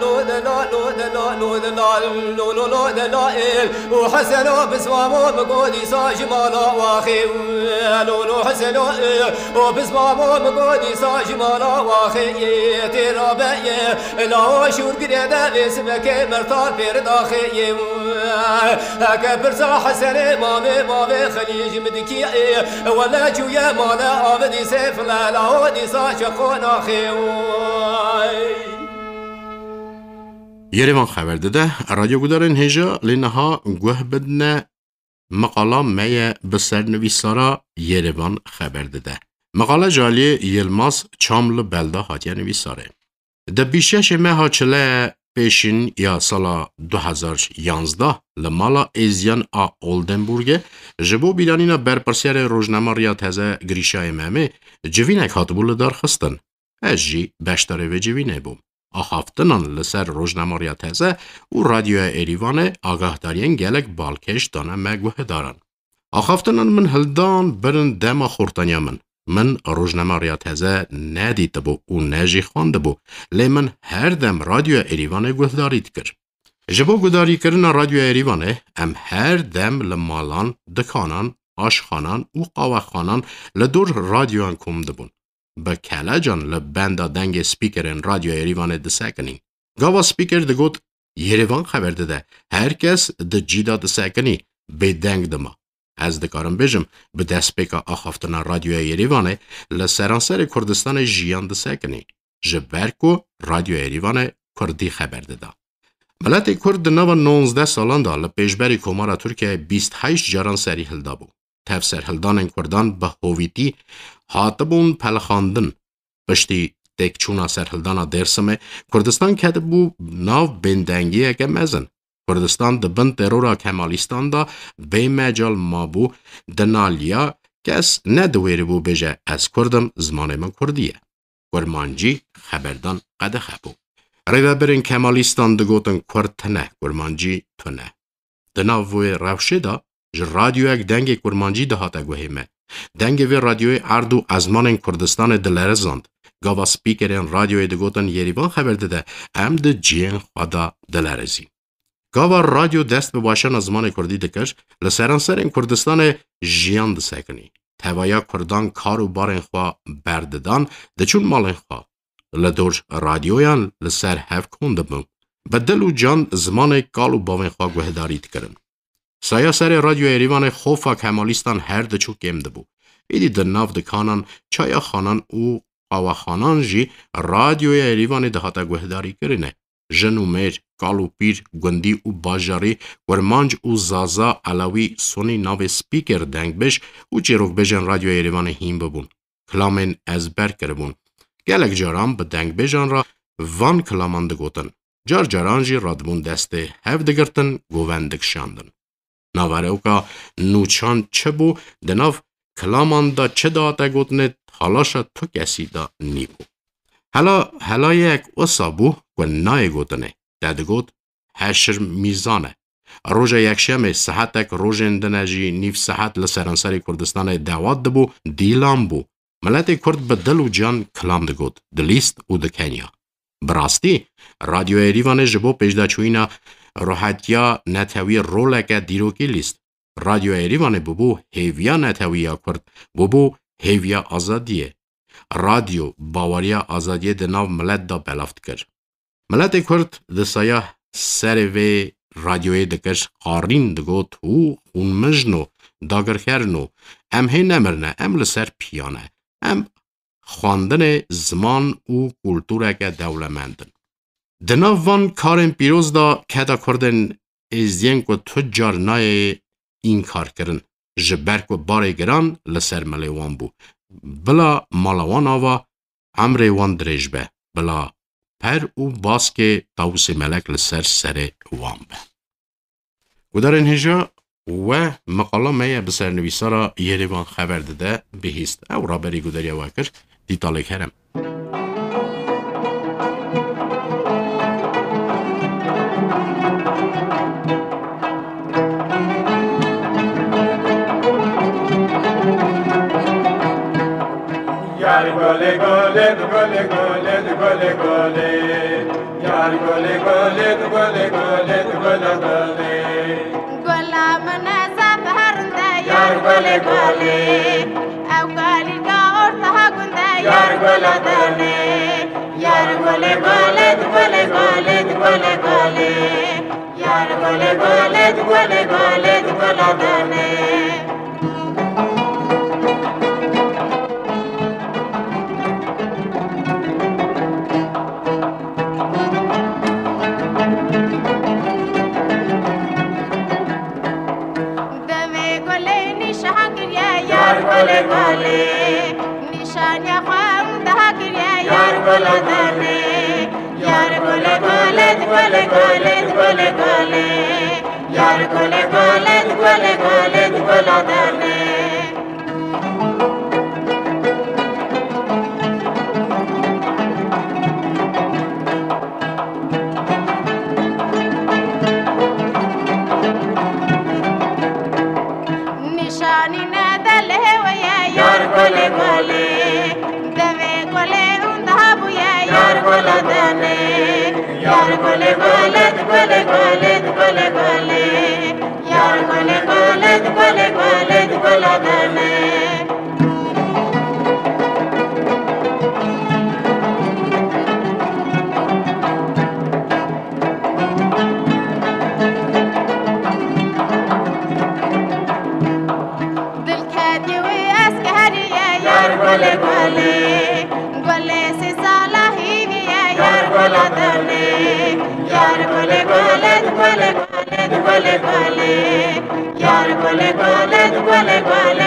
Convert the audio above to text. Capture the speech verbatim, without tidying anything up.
Lo de la, lo de la, lo de la, lo, lo, lo de la, el. O Heseno, bismamo, mi go dîsa ji mala waxê. Lo, lo, Heseno, el. O bismamo, mi go dîsa ji mala waxê. Tê rabe ye. La o şûr girê de vê sibekê mertar pêr daxê ye. Heke pirsa Hesenê, mamê, mamê Xelî ji mi dikî. Wele çûye male, avi dîsê file, la o dîsa çeqo naxê. Yerevan xeber dide. Radyo gudarên hêja lê niha guh bidine. Meqala me ye bi sernivîsara Yerevan xeber dide. Meqala ji aliyê Yilmaz Çamlı Belda hatiye nivîsarê. Di bîst şeşê meha çile pêşîn ya sala du hezar yanzdeh li mala Êzyan a Oldenburgê ji bo bîranîna berpirsiyarê rojnama Riya Teze Girîşayê Memê civînek hatibû lidarxistin. Ez jî beşdarê vê civînê bûm. Axaftinan li ser Rojnama Riya Teze û Radyoya Êrîvanê agahdariyên gelek balkêş dane me guhdaran. Axaftinan min hildan birin dema xortaniya min. Min Rojnama Riya Teze nedîtibû û ne jî xwendibû, lê min her dem Radyoya Êrîvanê guhdarî dikir. Ji bo gudarîkirina Radyoya Êrîvanê, em her dem li malan, dikanan, aşxanan û qawexanan li dor radyoyan kom dibûn. Bi kelecan li benda dengê spîkerên Radyoya Êrîvanê disekinîn. Gava spîker digot, Yerevan xeber dide, her kes di cî de disekinî, bêdeng dima. Ez dikarim bêjim, bi destpêka axaftina Radyoya Yerevanê li seranserê Kurdistanê jiyan disekinî, ji ber ku Radyoya Yerevanê kurdî xeber dida. Miletê Kurd di nava nonzdeh salan de li pêşberî Komara Tirkiyeyê bîst heşt caran serî hildabû. Tev serhildanên Kurdan bi hovîtî hatibûn pelixandin. Piştî têkçûna serhildana Dêrsimê, Kurdistan ketibû nav bêndengiyeke mezin. Kurdistan di bin terora Kemalîstan de bê mecal mabû, dinaliya kes nediwêribû bêje, Ez Kurd im, zimanê min Kurdî ye. Kurmancî xeberdan qedexe bû. Rêvebirên Kemalîstan digotin, Kurd tune, Kurmancî tune. Di nav wê rewşê de ji radyoyek dengê kurmancî dihate guhê me. Dengê vê radyoyê erd û ezmanên Kurdistanê dilerizand. Gava spîkerên radyoyê digotin, Yerîvan xeber dide, em di cihên xwe de dilerizîn. Gava radyo dest bi weşana zimanê kurdî dikir, li seranserên Kurdistanê jiyan disekinî. Tevaya Kurdan kar û barên xwe berdidan, diçûn malên xwe. Li dor radyoyan li ser hev kon dibûn. Bi dil û can zimanê kal û bavên xwe guhdarî dikirin. Saya serê Radyoya Êrîvanê xofa Kemalîstan her diçû kêm dibû. Êdî di nav dikanan, çayaxanan û qawexanan jî Radyoya Êrîvanê dihate guhdarîkirinê. Jin û mêr, kal û pîr, gundî û bajarî, kurmanc û zaza, elewî, sunî navê spîker, dengbêj û çîrokbêjên Radyoya Êrîvanê hîn bibûn. Kilamên ezber kiribûn. Gelek caran bi dengbêjan re van kilaman digotin. Car caran jî radibûn destê hev digirtin, govend dikişandin. Naveroka nûçan çi bû, di nav kilaman de çi dihate gotinê, talaşa tu kesî de nîbû. Hela, helayek wisa bû ku nayê gotinê. Te digot, heşir mîzan e. Roja yekşemê, sihetek rojên din e jî nîv sihet li seranserê Kurdistanê dewat dibû, dîlan bû. Miletê Kurd bi dil û can kilam digot, dilîst û dikeniya. Bi rastî, Radyoya Êrîvanê ji bo pêşdaçûyîna rohetiya netewî roleke dîrokî lîst. Radyoya Êrîvanê bûbû hêviya netewî ya Kurd, bûbû hêviya azadiyê. Radyo baweriya azadiyê di nav milet de belav dikir. Miletê Kurd di saya serê vê radyoyê dikir, qarîn digot û hûn mijno, dagirkerno, em hê nemirine, em li ser piya ne. Em xwendinê, ziman û kultureke dewlemend in. Di nav van karên pîroz de keda Kurdên êzdiyên ku tu car nayê înkarkirin, ji ber ku barê giran li ser milê wan bû. Bila mala wan ava, emrê wan dirêj be. Bila per û baskê Tawusê Melek li ser serê wan be. Gudarên hêja, we meqala me ye bi sernivîsara Yerevan Xeber dide bihîst. Ew raberî gudariya we kir, dîtalê kerem. Yar gole gole, gole gole, gole gole. Yar golê golê, tu golê golê, tu gola golê. Gola min e zaf herinde, yar golê golê. Ew kalîka ortaha gund e, yar gola donê. Yar golê golê, tu golê golê, tu golê golê. Yar golê golê, tu golê golê, tu gola donê. Devê golê nîşan kiriye, yar golê golê. Nîşaniya xwe windeha kiriye, yar gola donê. Yar golê golê, golê golê, golê golê. Yar golê golê, golê golê, gola donê. Nîşanî nede li hêwe ye, yar golê golê. Devê golê windeha bûye, yar gola donê. Yar golê golê, golê golê, golê golê. Yar golê golê, golê golê, gola donê. Dilketî wî eskerî ye, yar golê golê. Golê sê sala hîvî ye, yar gola donê. Yar golê golê, golê golê, golê golê. Yar golê golê, golê golê.